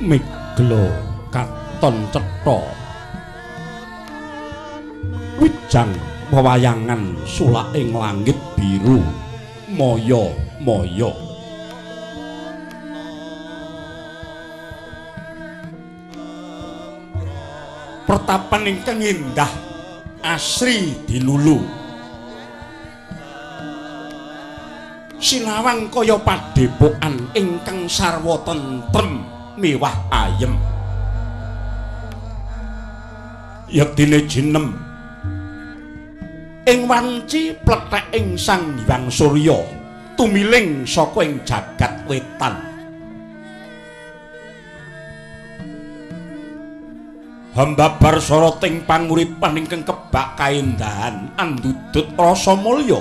Migla katon cetha. Wijang wewayangan sulak ing langit biru maya-maya. Pertapan ingkang endah asri dilulu. Sinawang kaya padhepokan ingkang sarwa tentrem miwah ayem. Yektine jinem ing wanci plethek ing Sang Hyang Surya tumiling saka ing jagat wetan. Hambabar soroting panguripan ingkang kebak kaendahan andudut rasa mulya.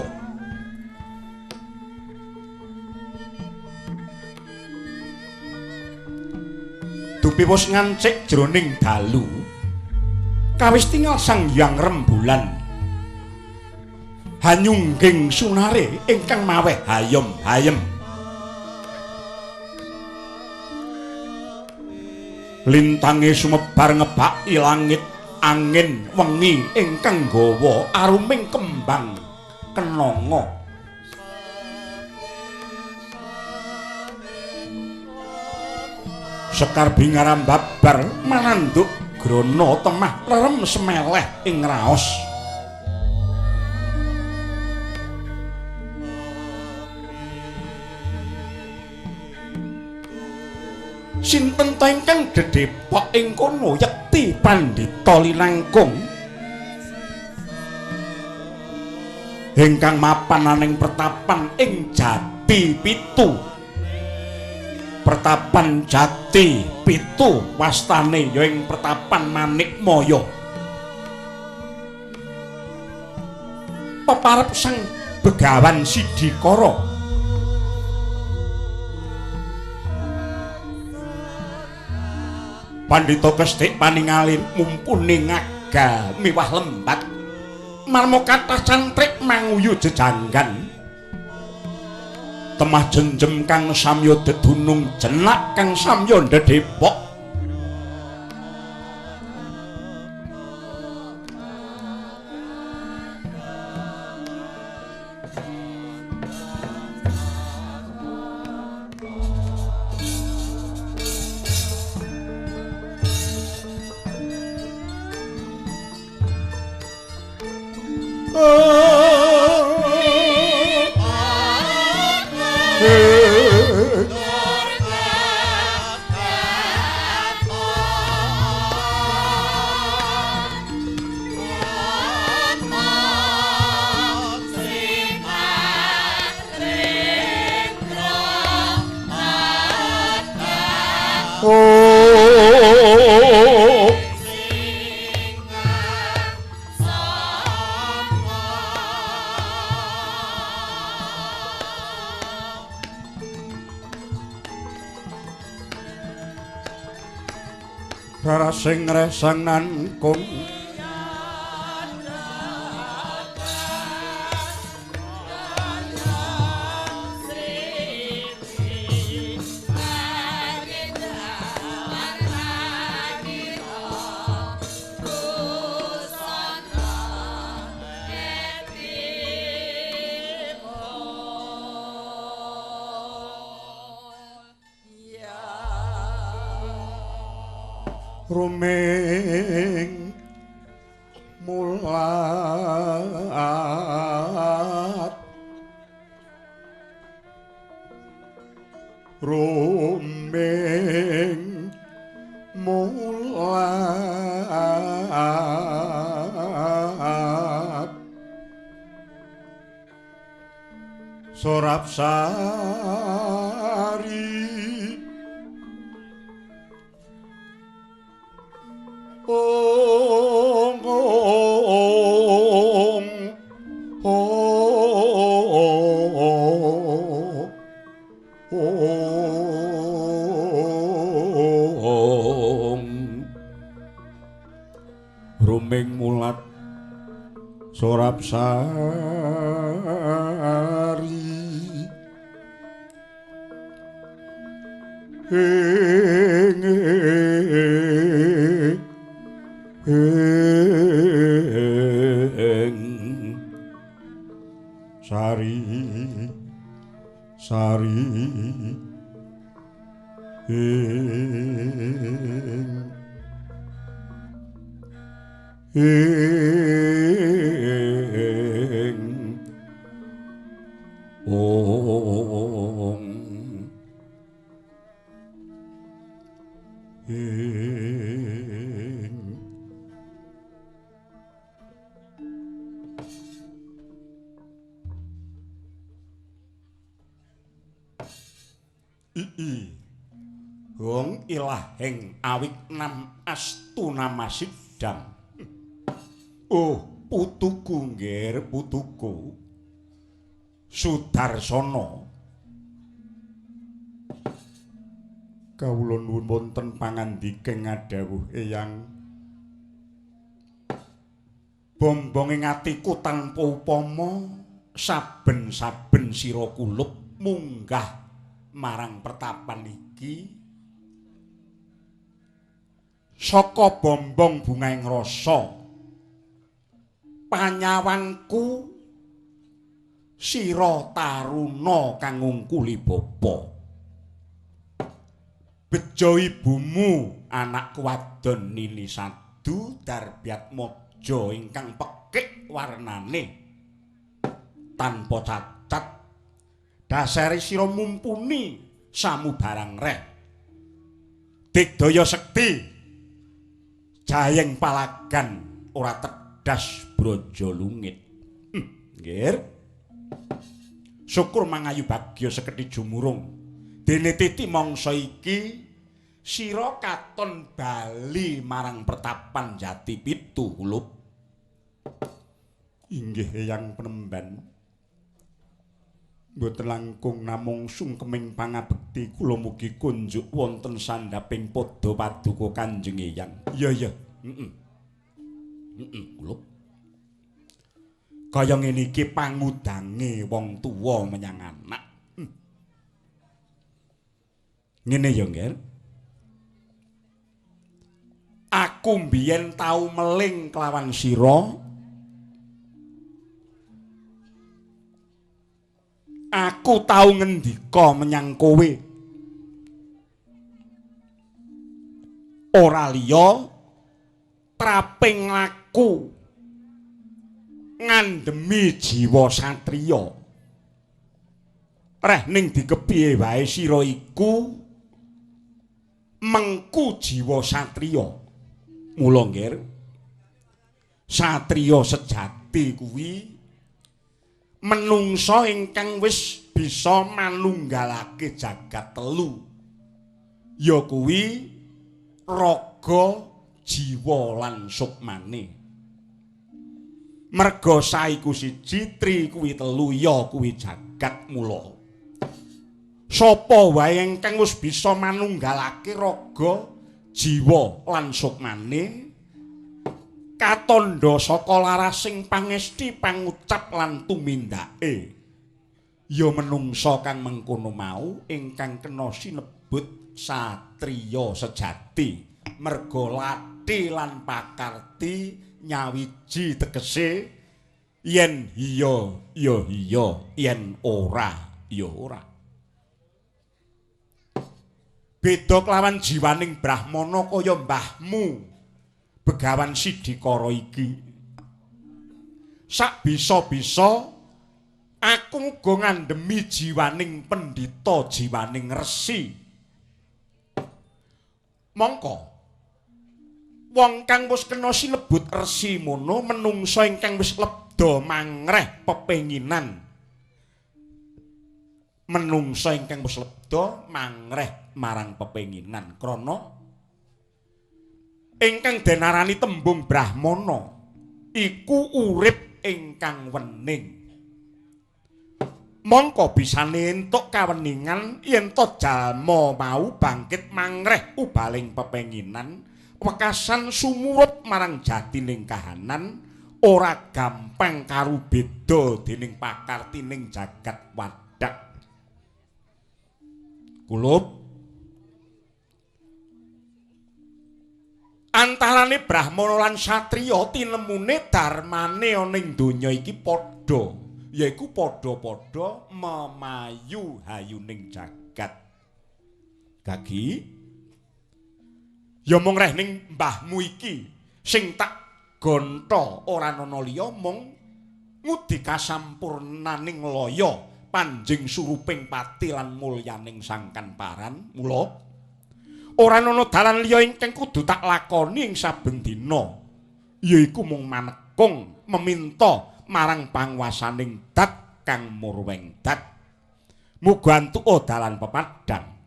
Dupi wis ngancik jroning dalu, kawis tingal Sang Hyang Rembulan hanyungging sunare ingkang maweh hayem-hayem. Lintange sumebar ngebaki langit angin wengi ingkang gawa aruming kembang kenanga. Sekar bingaram babar mananduk grana temah rerem semeleh ing raos. Sinten ta ingkang dedhepok ing kono yekti pandhita linangkung ingkang mapan aning pertapan ing Jati Pitu. Pertapan Jati Pitu wastane ya ing pertapan Manikmaya. Peparep Sang Begawan Sidikara. Pandhita kesthik paningalin mumpuni ngagal miwah lembat marma kathah cantrik manguyu jejanggan. Temah jenjem kang samya dedunung jenak kang samya ndedhepok. Sing resangan kung ruming mulat ruming mulat sorap sari ong ong ong ong ruming mulat sorap sari ing Sari ing ing ong ing i hong ilaheng awik nam astu nama sidang. Oh putuku nggir putuku Sudarsana, kawula nuwun wonten pangandika ngadhawuh Eyang. Bombonge atiku tanpa upama saben-saben sira kulup munggah marang pertapan iki saka bombong bungaing rasa panyawangku sira taruna kang ngungkuli bapa. Bejo ibumu anakku wadon Nini Sadu Darbyatmaja ingkang pekik warnane tanpa cacat, dasare sira mumpuni samubarang reh digdaya sekti jayeng palagan ora tedas braja lungit. Nggih, syukur mangayu bagya sekedhi jumurung dene titi mangsa iki sira katon bali marang pertapan Jati Pitu kulup. Inggih Eyang penemban, mboten langkung namung sungkeming pangabekti kula mugi kunjuk wonten sandhaping padha paduka Kanjeng Eyang. Iya iya, heeh. Heeh, kulup. Kaya ngene iki pangudange wong tuwa menyang anak. Ngene ya, Ngger. Aku mbiyen tau meling kelawan sira. Aku tau ngendika menyang kowe. Ora liya traping laku ngandemi jiwa satriya. Reh ning dikepiye wae sira iku mengku jiwa satriya. Mula nggir, satriya sejati kuwi menungsa ingkang wis bisa manunggalake jagat telu, ya kuwi raga, jiwa lan sukmane. Merga saiku siji, tri kuwi telu, ya kuwi jagat. Mula sapa wae ingkang wis bisa manunggalake raga, jiwa lan sukmane katandha saka larasing pangesti, pangucap lan tumindake, ya menungsa kang mengkono mau ingkang kena sinebut satriya sejati. Merga lathi lan pakarti nyawiji tegese yen iya ya iya, yen ora ya ora. Beda kelawan jiwaning brahmana kaya mbahmu Begawan Sidikara iki. Sak bisa-bisa aku uga ngandemi jiwaning pendhita, jiwaning resi. Mongko wong kang wis kena sinebut resi mono menungsa ingkang wis lebda mangreh pepenginan. Menungsa ingkang wis lebda mangreh marang pepenginan krana ingkang denarani tembung brahmana iku urip ingkang wening. Mongko bisane entuk kaweningan yen to jalma mau bangkit mangreh ubaling pepenginan, wekasan sumurup marang jatining kahanan, ora gampang karu beda dening pakartining jagat wadak. Kulup antarane brahmana lan satriya tinemune dharmane ana ing donya iki padha, Yaiku padha-padha memayu hayuning jagat. Gagi ya mung reh ning mbahmu iki sing tak gonta ora ana liya mung ngudi kasampurnaning laya panjing suruping pati lan mulyaning sangkan paran. Mula ora ana dalan liya ingkang kudu tak lakoni ing saben dina, yaiku mung manekung meminta marang panguwasaning dat kang murweng dat. Muga antuka dalan pepadhang.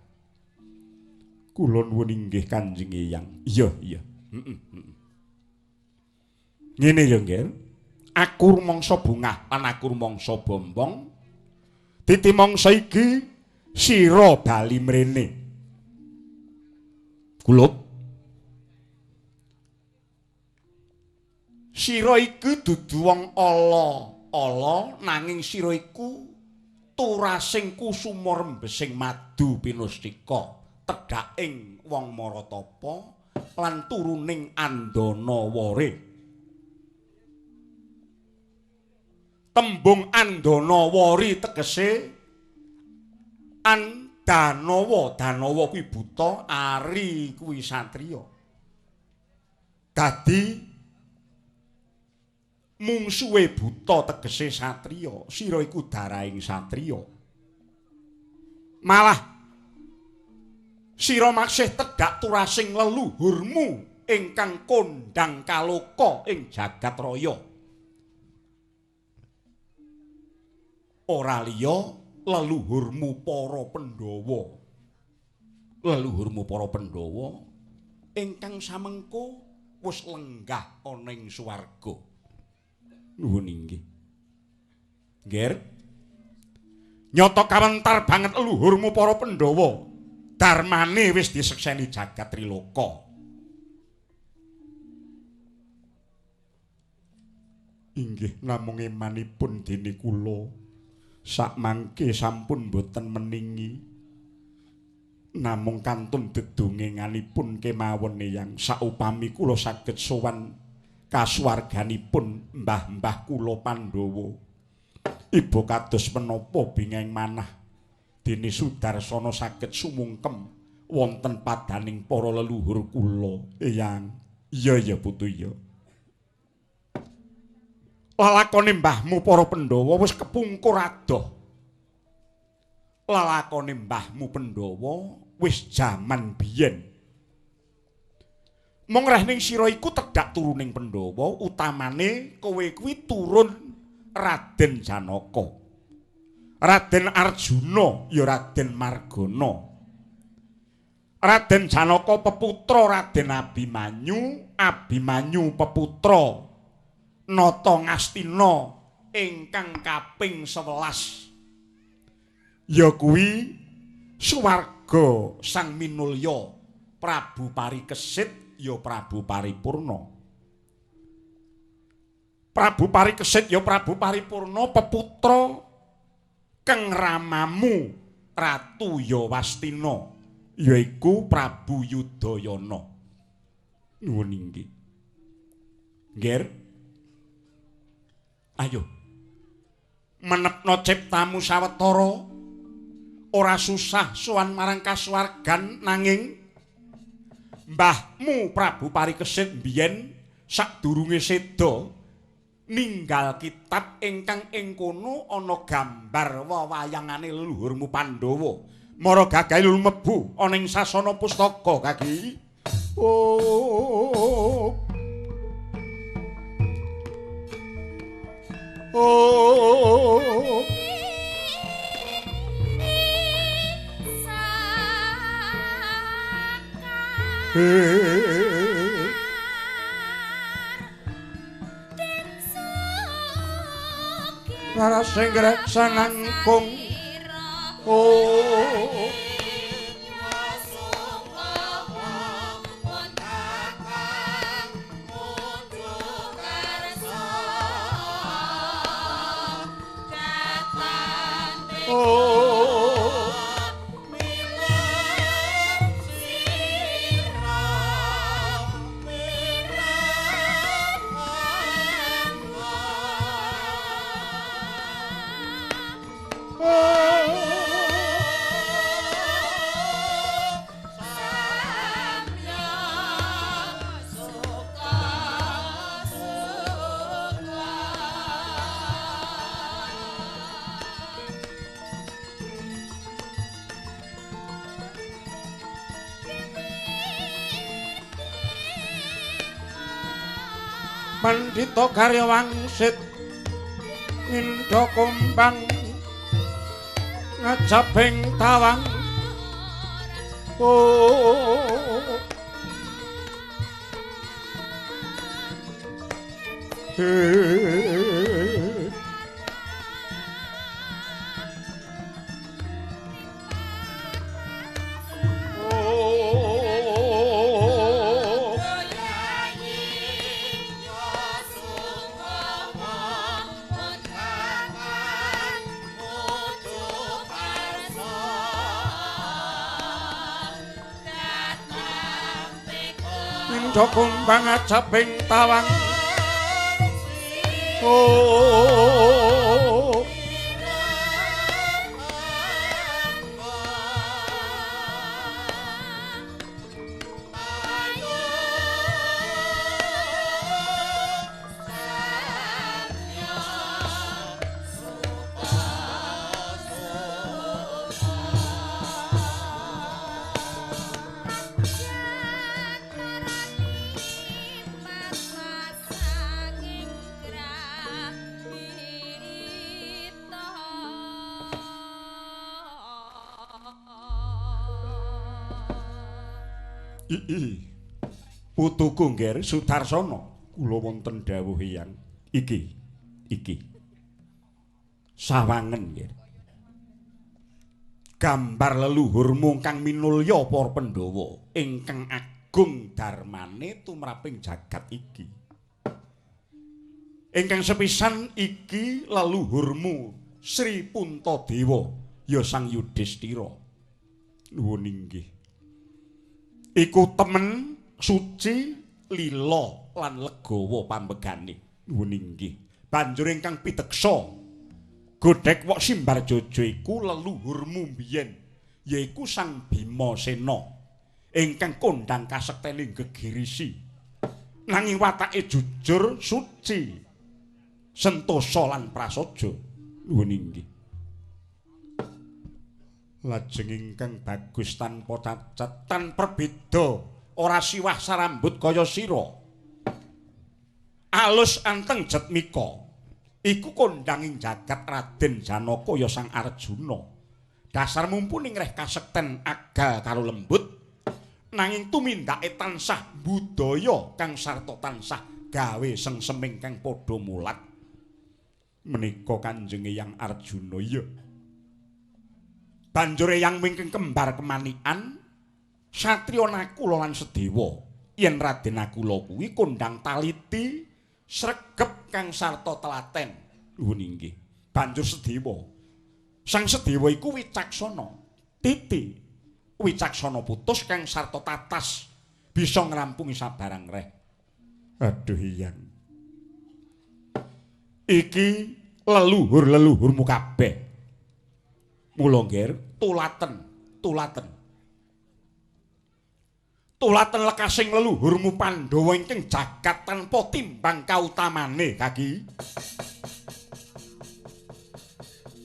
Kula nuwun inggih Kanjeng Eyang. Iya, iya. Heeh, heeh. Ngene ya, Ngger. Aku rumangsa bungah lan aku rumangsa bombong. Titi mangsa iki sira bali mrene. Kulup. Sira iki dudu wong ala-ala nanging sira iku turasing kusuma rembesing madu pinustika tedhaking wong Maratapa lan turuning Andana Wari. Tembung Andana Wari tegese Andanawa, Danawa kuwi buta, Ari kuwi satriya. Dadi mungsuhe buta tegese satriya, sira iku darahing satriya. Malah sira maksih tedhak turasing leluhurmu ingkang kondhang kaloka ing jagat raya. Ora liya leluhurmu para Pandhawa. Leluhurmu para Pandhawa ingkang samengko wis lenggah ana ing swarga. Nuwun inggih. Ngger. Nyata kawentar banget leluhurmu para Pandhawa. Darmane wis disekseni jagat triloka. Inggih namung emanipun dene kula sakmangke sampun boten meningi. Namung kantun dedongenganipun kemawon Eyang, saupami kula saged sowan kasuwarganipun mbah-mbah kula Pandhawa. Iba kados menapa bingeng manah dene Sudarsana saged sumungkem wonten padaning para leluhur kula, Eyang. Iya ya putu iya. Lalakone mbahmu para Pandhawa wis kepungkur adoh. Lalakone mbahmu Pandhawa wis jaman biyen. Mung rehning sira iku tedhak turuning Pandhawa, utamane kowe kuwi turun Raden Janaka. Raden Arjuna ya Raden Margana. Raden Janaka peputra Raden Abimanyu, Abimanyu peputra Nata Ngastina ingkang kaping 11. Ya kuwi swarga Sang Minulya Prabu Parikesit ya Prabu Paripurna. Prabu Parikesit ya Prabu Paripurna peputra keng ramamu Ratu Yawastina yaiku Prabu Yudhayana. Nuwun inggih. Ngger. Ayo. Menepno ciptamu sawetara. Ora susah sowan marang kasuwargan nanging mbahmu Prabu Parikesit biyen sadurunge seda ninggal kitab ingkang ing kono ana gambar wewayangane leluhurmu Pandhawa. Mara gagahe lumebu ana ing sasana pustaka kaki. Oh. Oh. Rara sing greksanangkung. Oh. Oh. Pandhita karya wangsit ngindha kumbang ngajabing tawang. Oh kumbang ajabing tawang. Oh putuku Ngger Sudarsana, kula wonten dawuh Hyang. Iki iki sawangen Ngger. Gambar leluhurmu kang minulya para Pandhawa ingkang agung darmane tumraping jagat iki. Ingkang sepisan iki leluhurmu Sri Puntadewa ya Sang Yudhistira. Nuwun inggih. Iku temen suci lila lan legawa pambegane. Nuwun inggih. Banjur ingkang piteksa godhek wok Simbarjaja iku leluhurmu biyen yaiku Sang Bimasena ingkang kondhang kasektene gegirisi. Nanging watake jujur suci sentosa lan prasaja. Nuwun inggih. Lajeng ingkang bagus tanpa cacat tan perbeda ora siwah sarambut kaya sira. Alus anteng jatmika iku kondhang ing jagat Raden Janaka ya Sang Arjuna. Dasar mumpuni ngreh kasekten agal karo lembut nanging tumindake tansah budaya kang sarta tansah gawe sengseming kang padha mulat. Menika Kanjeng Hyang Arjuna ya. Banjur Eyang wingking kembar kemanikan satriya Nakula lan Sedewa. Yen Raden Nakula kuwi kondhang taliti sregep kang sarta telaten. Nuwun inggih. Banjur Sedewa. Sang Sedewa iku wicaksana. Titi wicaksana putus kang sarta tatas bisa ngrampungi sabarang reh. Aduh Hyang. Iki leluhur-leluhurmu kabeh. Mula Ngger tulaten, tulaten. Tulaten lekasing leluhurmu Pandhawa ingkang jagat tanpa timbang kautamane, Kaki.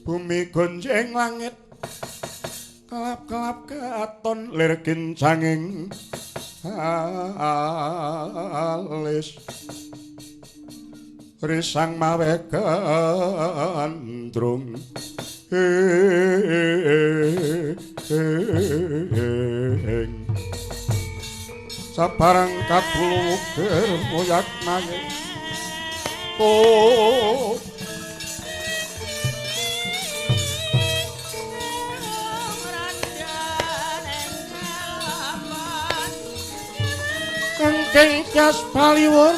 Bumi gonjeng langit kelap-kelap katon lir kincanging alis. Risang mawe gandrung. Sabarang kabulu wukir muyak mangin. Oh kengking jas paliwor.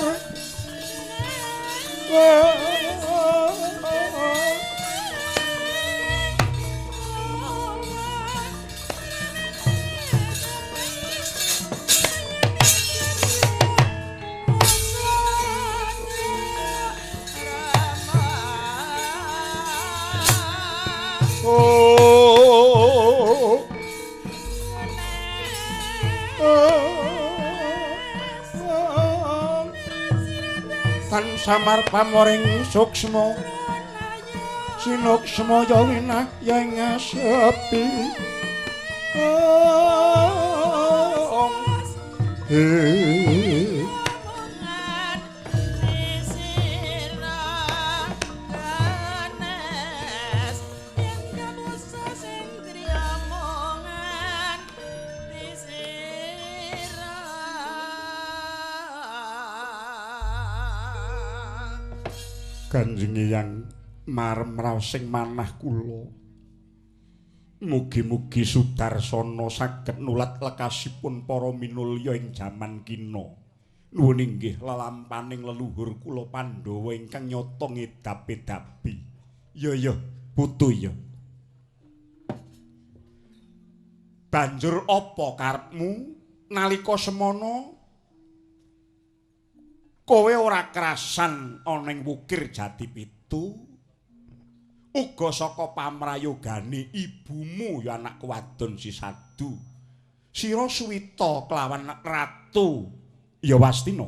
Tan samar pamoring suksma sinuksma ya winah ya ing sepi. Kanjeng Eyang marem raosing manah kula. Mugi-mugi Sudarsana saged nulat lekasipun para minulya ing jaman kina. Nuwun inggih lelampaning leluhur kula Pandhawa ingkang nyata ngedap-edapi. Ya ya, putu ya. Banjur apa karepmu nalika semana? Kowe ora krasan ana ing wukir Jati Pitu. Uga saka pamrayogane ibumu ya anakku wadon si Sadu. Sira suwita kelawan Ratu Yawastina.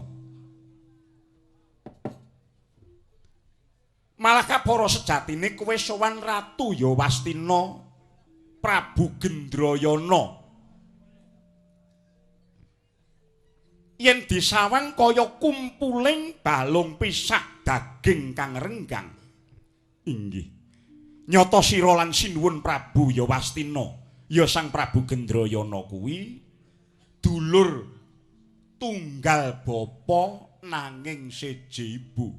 Malah kapara sejatine kowe sowan Ratu Yawastina Prabu Gendrayana. Yen disawang kaya kumpuling balung pisah daging kang renggang. Inggih. Nyata sira lan sinuwun Prabu Yawastina, ya Sang Prabu Gendrayana kuwi dulur tunggal bapa nanging seje ibu.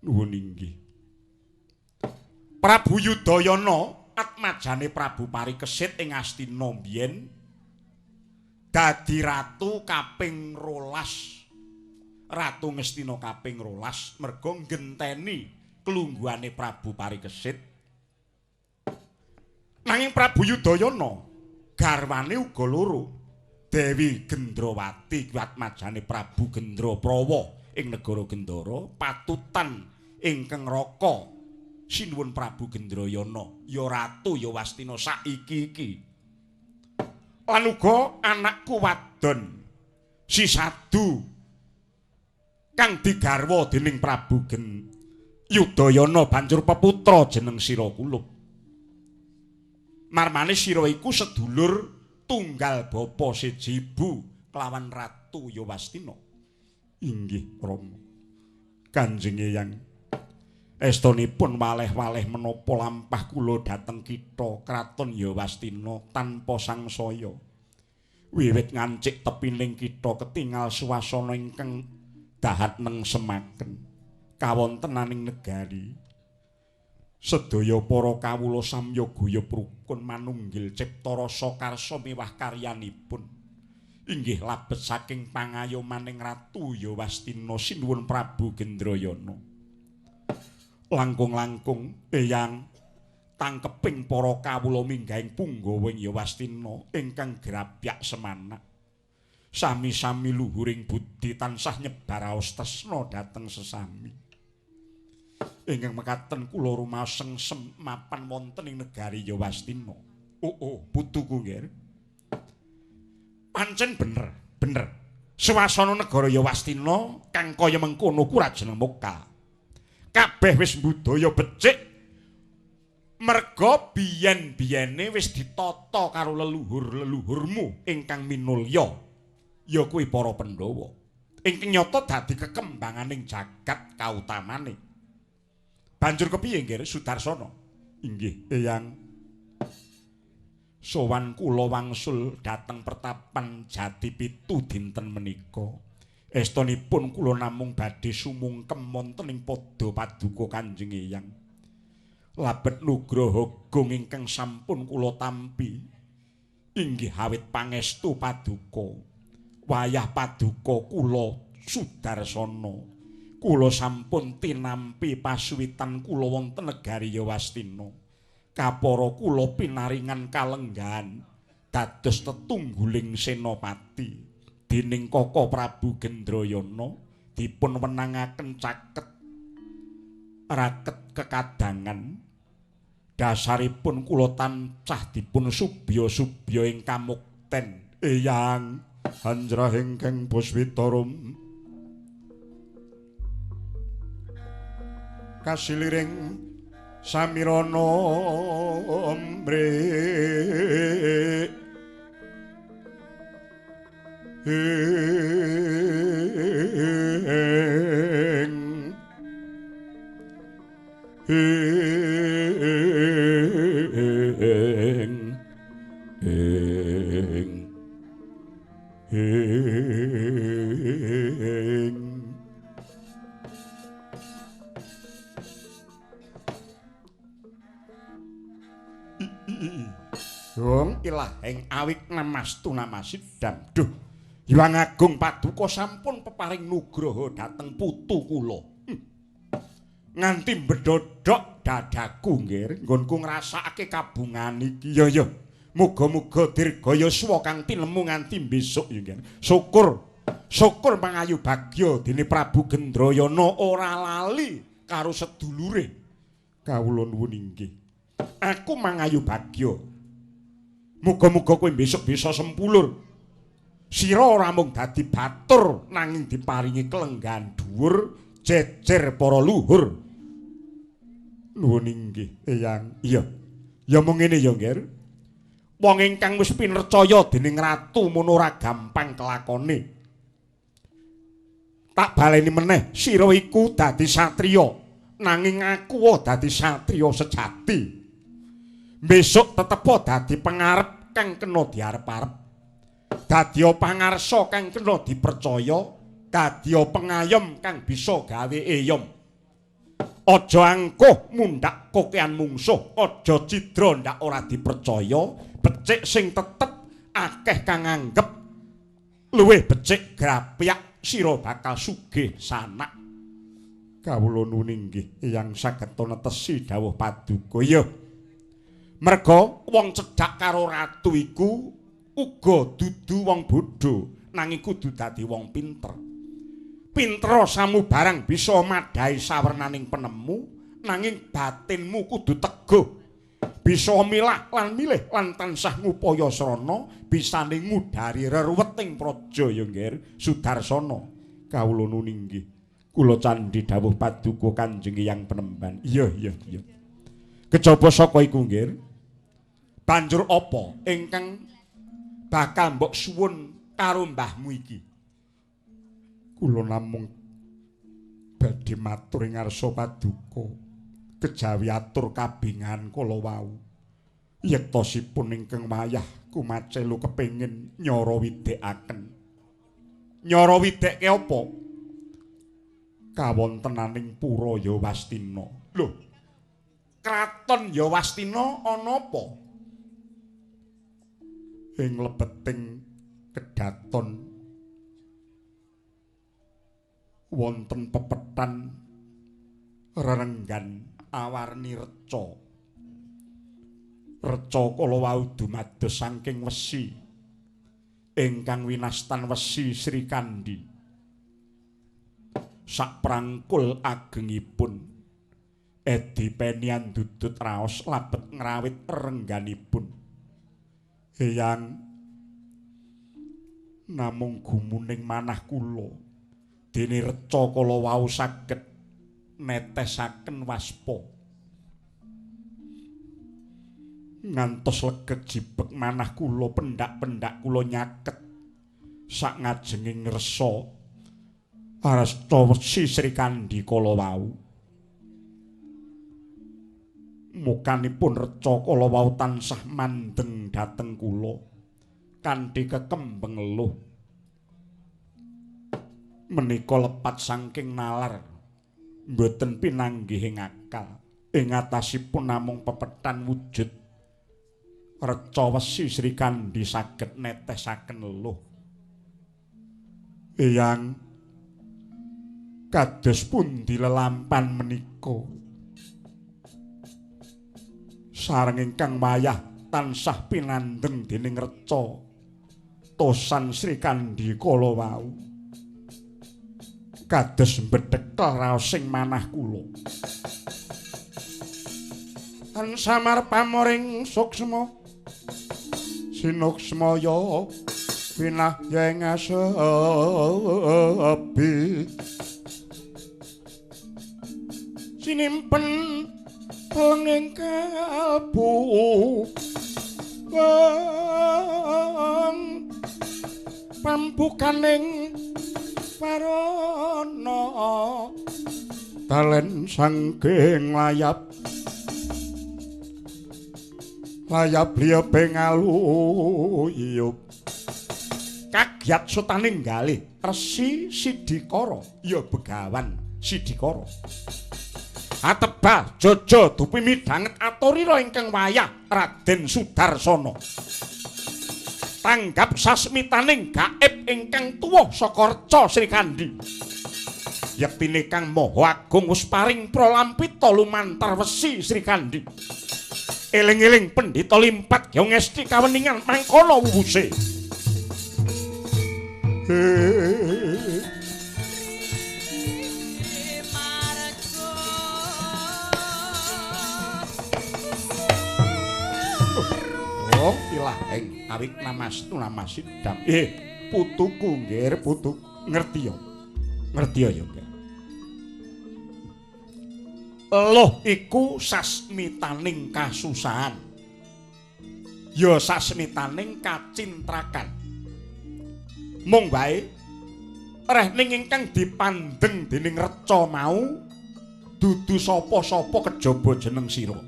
Nuwun inggih. Prabu Yudhayana atmajane Prabu Parikesit ing Astina biyen dadi ratu kaping 12. Ratu Ngastina kaping 12 merga nggenteni kelungguhane Prabu Parikesit. Nanging Prabu Yudhayana garwane uga loro. Dewi Gendrawati kuwi atmajane Prabu Gendraprawa ing negara Gendara, patutan ingkang raka sinuwun Prabu Gendrayana, ya Ratu Yawastina saiki iki. Lan uga anakku wadon si Sadu kang digarwa dening Prabu Yudhayana banjur peputra jeneng Sira Kulup. Marmane sira iku sedulur tunggal bapa siji ibu kelawan Ratu Yawastina. Inggih Rama. Kanjeng Eyang, estunipun waleh-waleh menapa lampah kula dhateng kitha kraton Yawastina tanpa sangsaya. Wiwit ngancik tepining kitha ketingal swasana ingkang dahat nengsemaken kawontenaning negari. Sedaya para kawula samya guyub rukun manunggil cipta rasa karsa miwah karyanipun. Inggih labet saking pangayomaning Ratu Yawastina sinuwun Prabu Gendrayana. Langkung-langkung Eyang tangkeping para kawula minggahing punggawa ing Yawastina ingkang grabyak semanak. Sami-sami luhuring budi tansah nyebar raos tresna dhateng sesami. Ingkang mekaten kula rumaos sengsem mapan wonten ing negari Yawastina. Oh, oh, putuku nggih. Pancen bener, bener. Swasana negara Yawastina kang kaya mengkono ku ra jeneng muka. Kabeh wis budaya becik merga biyen-biyene wis ditata karo leluhur-leluhurmu ingkang minulya, ya kuwi para Pandhawa. Ingkang nyata dadi kekembanganing jagat kautamane. Banjur kepiye nggih Sudarsana? Inggih Eyang. Sowan kula wangsul dhateng pertapan Jati Pitu dinten menika. Estunipun kula namung badhe sumungkem wonten ing pada paduka Kanjeng Eyang. Labet nugraha gung ingkang sampun kula tampi inggih awit pangestu paduka. Wayah paduka kula Sudarsana, kula sampun tinampi pasuwitan kula wonten negari Yawastina. Kapara kula pinaringan kalenggahan dados tetungguling senopati dening Kaka Prabu Gendrayana dipun wenangaken caket raket kekadangan. Dasaripun kula tansah dipun subya-subya ing kamukten. Eyang hanjrah ingkang puswitarum kasiliring samirana mrik ing ing ing ing. Alah ing awik namastu namasidam. Duh, Hyang Agung Paduka sampun peparing nugraha dhateng putu kula. Nganti mbedhodhok dadaku nggih, nggonku ngrasakake kabungan iki. Ya ya. Muga-muga dirgayaswa kang tinemu nganti besok ya nggih. Syukur. Syukur mangayu bagya dene Prabu Gendrayana ora lali karo sedulure. Kawula nuwun inggih. Aku mangayu bagya. Muga-muga kowe besok bisa sempulur. Sira ora mung dadi batur nanging diparingi kelenggahan dhuwur jejer para luhur. Nuwun inggih, Eyang. Iya. Ya mung ngene ya, Ngger. Wong ingkang wis pinercaya dening ratu mono ora gampang kelakone. Tak baleni meneh, sira iku dadi satriya, nanging aku dadi satriya sejati. Besok tetepo dadi pengarep kang kena diarep-arep. Dadi pangarsa kang kena dipercaya, dadi pengayom kang bisa gawe eyom. Aja angkuh mundhak kokean mungsuh, aja cidra ndak ora dipercaya, becik sing tetep akeh kang anggep luwih becik grapyak sira bakal sugih sanak. Kawula nuwun inggih Eyang saged netesi dawuh paduka. Iya. Merga wong cedhak karo ratu iku uga dudu wong bodho, nanging kudu dadi wong pinter. Pinter samubarang bisa madhahi sawernaning penemu, nanging batinmu kudu teguh. Bisa milah lan milih lan tansah ngupaya srana bisane ngudari reruweting praja ya Nggih Sudarsana. Kawula nuwun inggih. Kula candhi dawuh paduka Kanjeng Hyang Penemban. Iya iya iya. Kejaba saka iku nggih. Banjur apa ingkang bakal mbok suwun karo mbahmu iki? Kula namung badhe matur ing ngarsa paduka kejawi atur kabingan kala wau. Yektosipun ingkang wayah kumacelu kepengin nyara widekaken. Nyara widekke apa? Kawontenaning pura Yawastina. Lho, kraton Yawastina ana apa? Ing lebeting kedaton wonten pepetan rerenggan awarni reca. Reca kala wau dumados saking wesi ingkang winastan wesi Srikandhi. Saprangkul agengipun edi penian dudut raos labet ngrawit rerengganipun. Eyang, namung gumuning manah kula dene reca kala wau saged netesaken waspa. Ngantos legeg jibeg manah kula, pendak-pendak kula nyaket sak ngajenging resa aresta wesi Srikandhi kala wau. Mukanipun reca kala wau tansah mandeng dhateng kula kanthi kekembeng eluh. Menika lepat saking nalar, mboten pinanggih ing akal. Ing atasipun namung pepetan wujud reca wesi Srikandhi saged netesaken eluh. Eyang, kados pundi lelampan menika? Sareng ingkang wayah tansah pinandeng dening reca tosan Srikandhi kala wau. Kados mbedhekel raosing manah kula. Tan samar pamoring suksma sinuksmaya winah ing asepi. Sinimpen telenging kalbu wong pambukaning parana talen saking layap layap liyepe ngaluyup. Kagyat sutaning galih Resi Sidikara ya Begawan Sidikara. Ateba jaja dupi midhanget aturira ingkang wayah Raden Sudarsana. Tanggap sasmitaning gaib ingkang tuwuh saka reca Srikandhi. Yektine Kang Maha Agung wis paring pralampita lumantar wesi Srikandhi. Eling-eling pendhita limpat ya ngesti kaweningan mangkono wuwuse. Oh, ilah ing awit namastu namasidam. Putuku nggih, putuku ngerti ya. Ngerti ya, nggih. Loh iku sasmitaning kasusahan. Ya sasmitaning kacintrakan. Mung wae rehning ingkang dipandheng dening reca mau dudu sapa-sapa kejaba jeneng sira.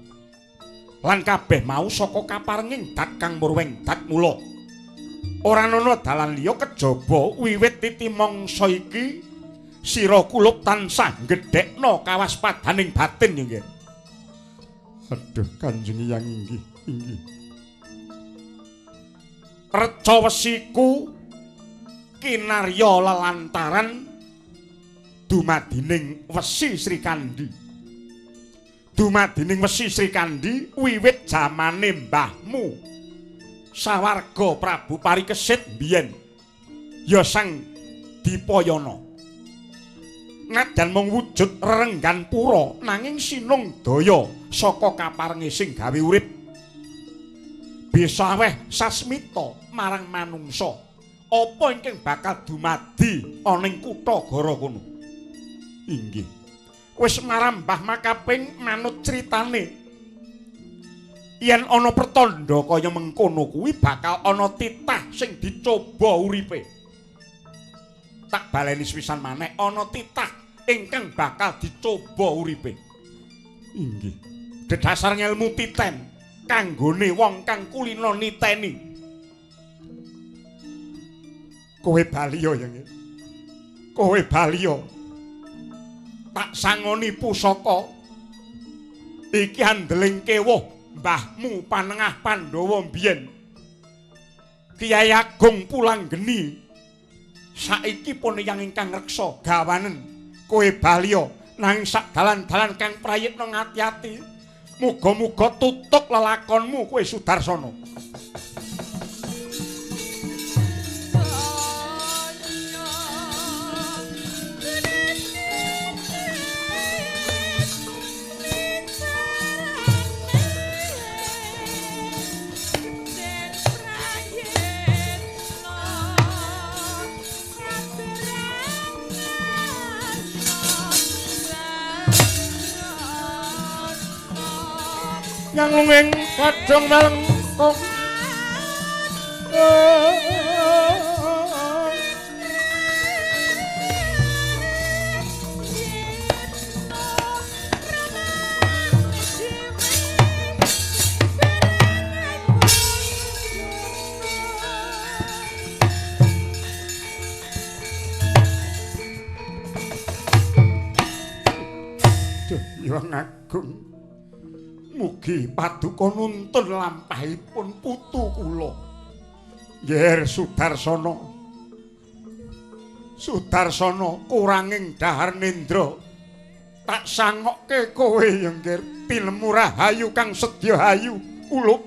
Lan kabeh mau saka kaparenging dat kang murweng dat mula. Ora ana dalan liya kejaba wiwit titi mangsa iki sira kulup tansah gedhekna kawaspadaning batin ya nggih. Aduh Kanjeng Hyang inggih inggih. Reca wesiku kinarya lelantaran dumadining wesi Srikandhi. Dumadining wesi Srikandhi wiwit jamane mbahmu sawarga Prabu Parikesit biyen ya Sang Dipayana. Najan mung wujud rerenggan pura nanging sinung daya saka kaparenge sing gawe urip bisa aweh sasmita marang manungsa apa ingkang bakal dumadi ana ing kutha Gara kono. Inggih. Wis marambah makaping manut critane yen ana pertandha kaya mengkono kuwi bakal ana titah sing dicoba uripe. Tak baleni sepisan maneh ana titah ingkang bakal dicoba uripe. Inggih. Dedasar ngelmu titen kanggone wong kang kulina niteni. Kowe bali ya nggih. Kowe bali ya. Tak sangoni pusaka iki andeling kewuh mbahmu panengah Pandhawa mbiyen. Kyai Agung Pulanggeni saiki pun yang ingkang reksa gawanen kowe bali ya nanging sak dalan-dalan kang prayitna ngati-ati. Muga-muga tutuk lelakonmu kowe Sudarsana. Yang lunging kadung melengkung Duh, Hyang Agung. Mugi paduka nuntun lampahipun putu kula. Nger Sudarsana. Sudarsana kuranging dhahar nendra. Tak sangokke kowe ya Nger tinemu rahayu kang sedya hayu kulup.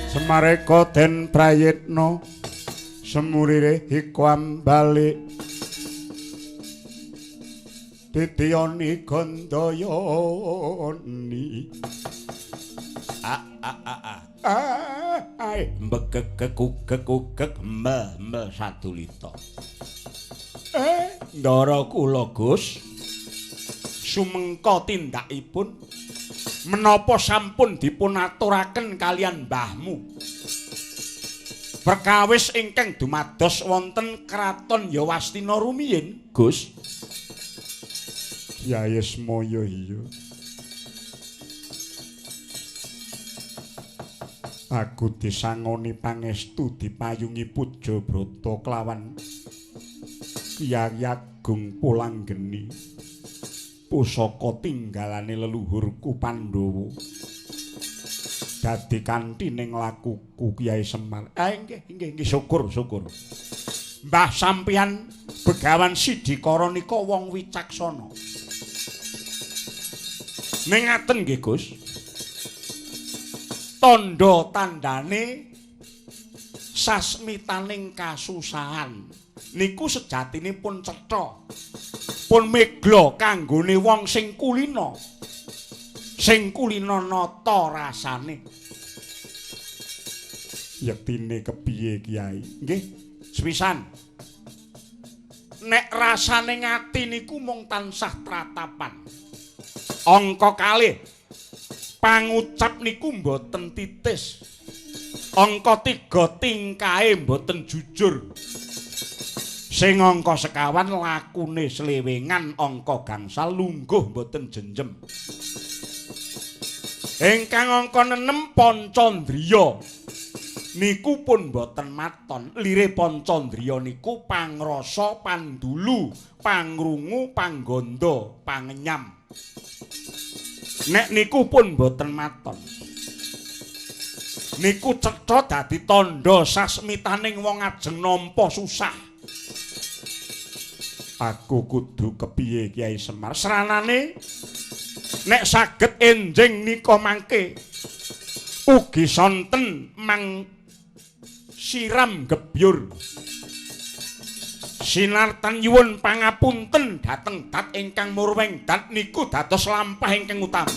Semareka den prayitna Semurire iku ambalik titiyoni gandayani. A a a a a ae mbegegeg ugeg ugeg mbel mbel sadulita. Ndara kula Gus, sumengka tindakipun menapa sampun dipunaturaken kalian mbahmu perkawis ingkang dumados wonten kraton Yawastina rumiyin Gus? Kyai Ismaya iya. Aku disangoni pangestu dipayungi puja brata kelawan Kyai Agung Pulanggeni, pusaka tinggalane leluhurku Pandhawa. Dadi kanthi ning lakuku Kyai Semar. Nggih nggih nggih, syukur syukur. Mbah sampeyan Begawan Sidikara nika wong wicaksana. Ning ngaten nggih Gus. Tandha tandane sasmitaning kasusahan niku sejatine pun cetha. Pun megla kanggone wong sing kulina. Sing kulina nata rasane. Yektine kepiye Kyai? Nggih, sepisan. Nek rasane ngati niku mung tansah tratapan. Angka kalih pangucap niku mboten titis. Angka 3 tingkahe mboten jujur. Sing angka sekawan lakune slewengan, angka gangsal lungguh mboten jenjem. Ingkang angka 6 pancandriya niku pun mboten maton. Lire pancandriya niku pangrasa, pandulu, pangrungu, panggandha, pangenyam. Nek niku pun mboten maton. Niku cetha dadi tandha sasmitaning wong ajeng nampa susah. Aku kudu kepiye Kyai Semar? Sranane nek saged enjing nika mangke ugi sonten mang siram gebyur. Sinartan nyuwun pangapunten dhateng dat ingkang murweng dat niku dados lampah ingkang utama.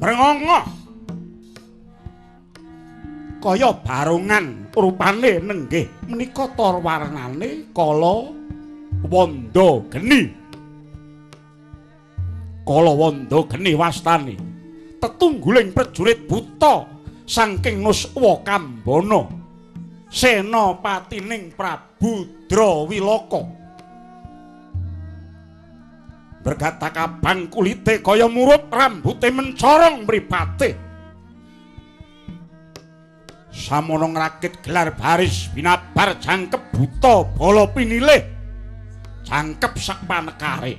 brengongo kaya barongan rupane nenggih menika tor warnane kala wanda geni. Kala wanda geni wastane tetungguling prajurit buta saking Nuswa Kambana senopatining Prabu Drawilaka. Bergatak abang kulite kaya murup, rambute mencorong mripate. Samono ngrakit gelar baris binabar jangkep buta bala pinilih jangkep sak panekare.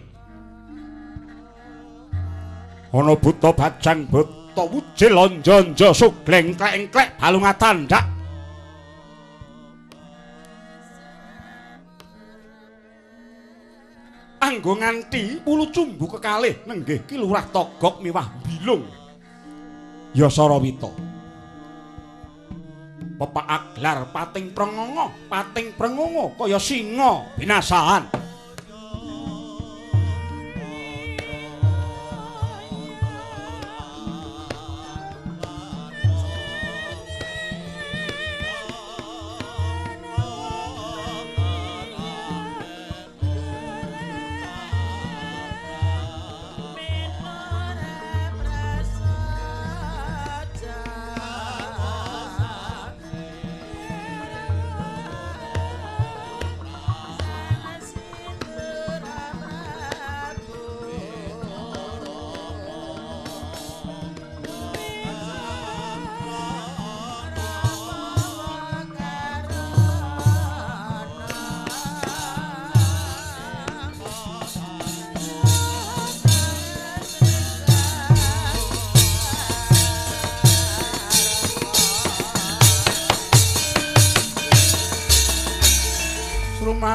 Ana buta bajang buta wujil anja-anja sugleng klek-klek balunga tandhak. Anggo nganti wulu cumbu kekalih nenggih Ki Lurah Togok miwah Bilung Yasarawita. Pepak aglar pating prengongo kaya singa binasahan.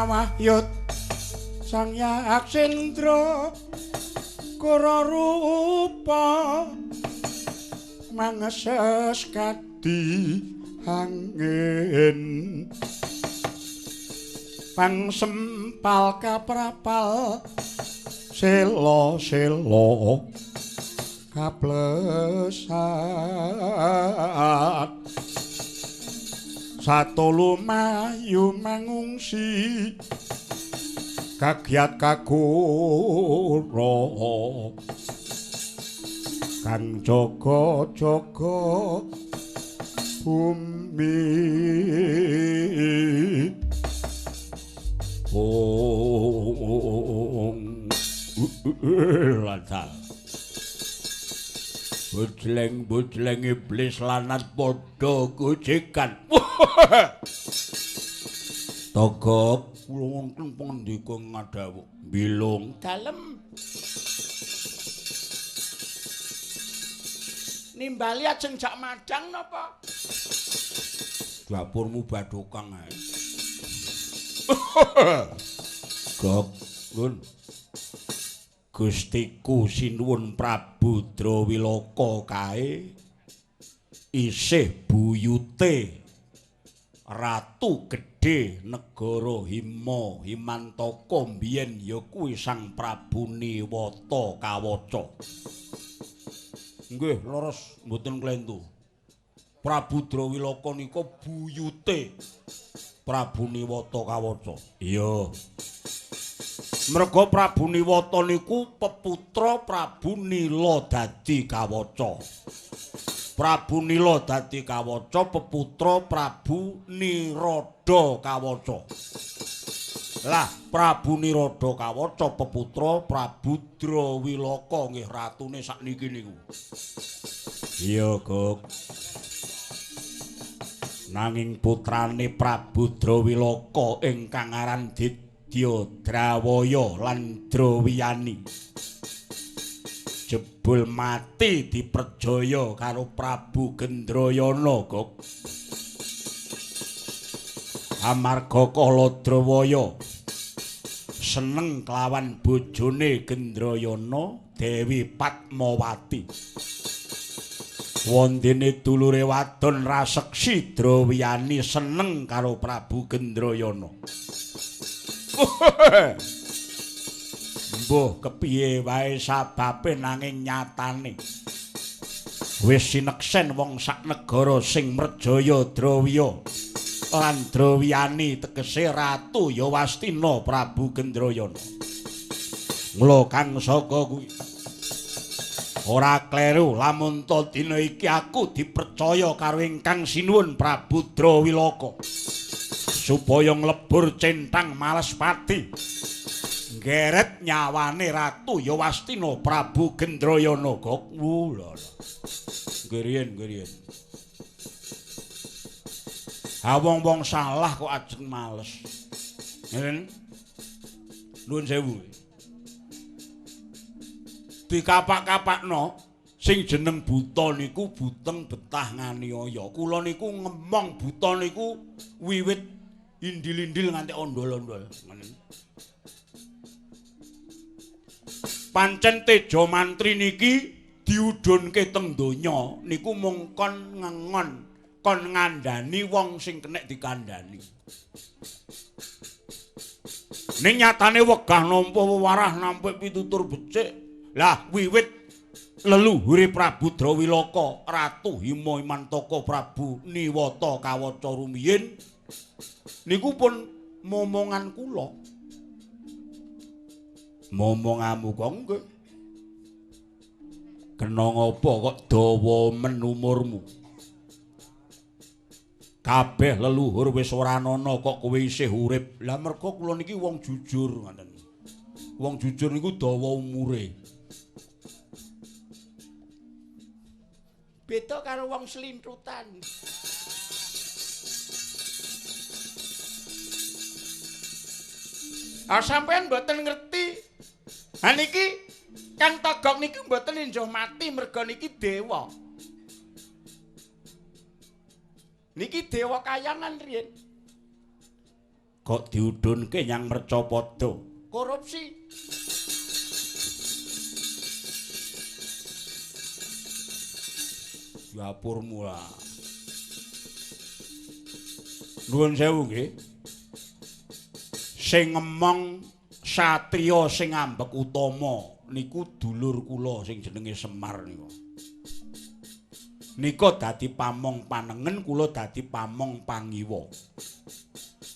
Wahyut Sang Yaksendra kura rupa mangeses kadi angin pangsempal kaprapal sela-sela kaplesat satolu mayu mangungsi kagiat kagura kang jaga-jaga bumi. Ong lancar bujleng-bujleng iblis lanat padha gojekan. Togok kula wonten pangandika ngadhawuh Bilung dalem nimbali ajeng jak madang napa dapurmu badhokang ae. Gok nun Gustiku sinuwun Prabu Drawilaka kae isih buyute Ratu Gedhe Negara Hima Himantaka mbiyen ya kuwi Sang Prabu Niwata Kawaca. Nggih, leres mboten klentu. Prabu Drawilaka nika buyute Prabu Niwata Kawaca. Iya. Merga Prabu Niwata niku peputra Prabu Nila dadi Kawaca. Prabu Nila dadi Kawaca peputra Prabu Niroda Kawaca. Lah Prabu Niroda Kawaca peputra Prabu Drawilaka nggih ratune sakniki niku. Iya, Gok. Nanging putrane Prabu Drawilaka ingkang aran Didya Drawaya lan Drawiyani jebul mati diperjaya karo Prabu Gendrayana, Gok. Amarga kala Drawaya seneng kelawan bojone Gendrayana, Dewi Padmawati. Wondene dulure wadon raseksi Drawiyani seneng karo Prabu Gendrayana. Mbuh kepiye wae sababe nanging nyatane Wis sineksen wong sak negara sing merjaya Drawya lan Drawyani tegese Ratu Yawastina Prabu Gendrayana. Mula kang saka kuwi ora kleru lamun ta dina iki aku dipercaya karo ingkang sinuwun Prabu Drawilaka supaya nglebur centang Malespati nggeret nyawane Ratu Yawastina Prabu Gendrayana. Gok lho. Ngriyen ngriyen. Ha wong-wong salah kok ajeng males. Ngene. Nuwun sewu. Dikapak-kapakno sing jeneng buta niku buteng betah nganiaya. Kula niku ngemong buta niku wiwit indil-indil nganti ondol-ondol. Ngene. Pancen Teja Mantri niki diudhunke teng donya niku mung kon ngengon, kon ngandhani wong sing kenek dikandhani. Ning nyatane wegah nampa wewarah nampik pitutur becik. Lah wiwit leluhure Prabu Drawilaka, Ratu Hima Imantaka Prabu Niwata kawaca rumiyin niku pun momongan kula. Momongamu kok nggih. Kena ngapa kok dawa men umurmu? Kabeh leluhur wis ora ana kok kowe isih urip. Lah mergo kula niki wong jujur ngoten. Wong jujur niku dawa umure. Beda karo wong selintrutan. Ah sampean mboten ngerti. Ha niki Kang Togok niki mboten enjoh mati merga niki dewa. Niki dewa kayangan riyen. Kok diudhunke nyang Mercapada? Korupsi. Dapurmu lah. Nuwun sewu nggih. Sing ngemong satriya sing ambek utama niku dulur kula sing jenenge Semar niku. Nika dadi pamong panengen, kula dadi pamong pangiwa.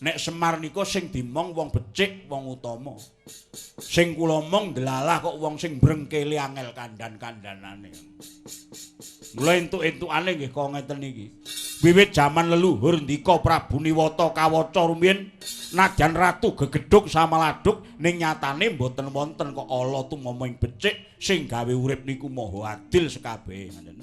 Nek Semar nika sing dimong wong becik, wong utama. Sing kula mong delalah kok wong sing brengkele angel kandhan-kandhanane. Mula entuk-entukane nggih kok ngeten iki. Wiwit jaman leluhur ndika Prabu Niwata kawaca rumiyin najan ratu gegedhug samaladhug ning nyatane mboten wonten kok ala tumama ing becik sing gawe urip niku maha adil sekabehe ngoten.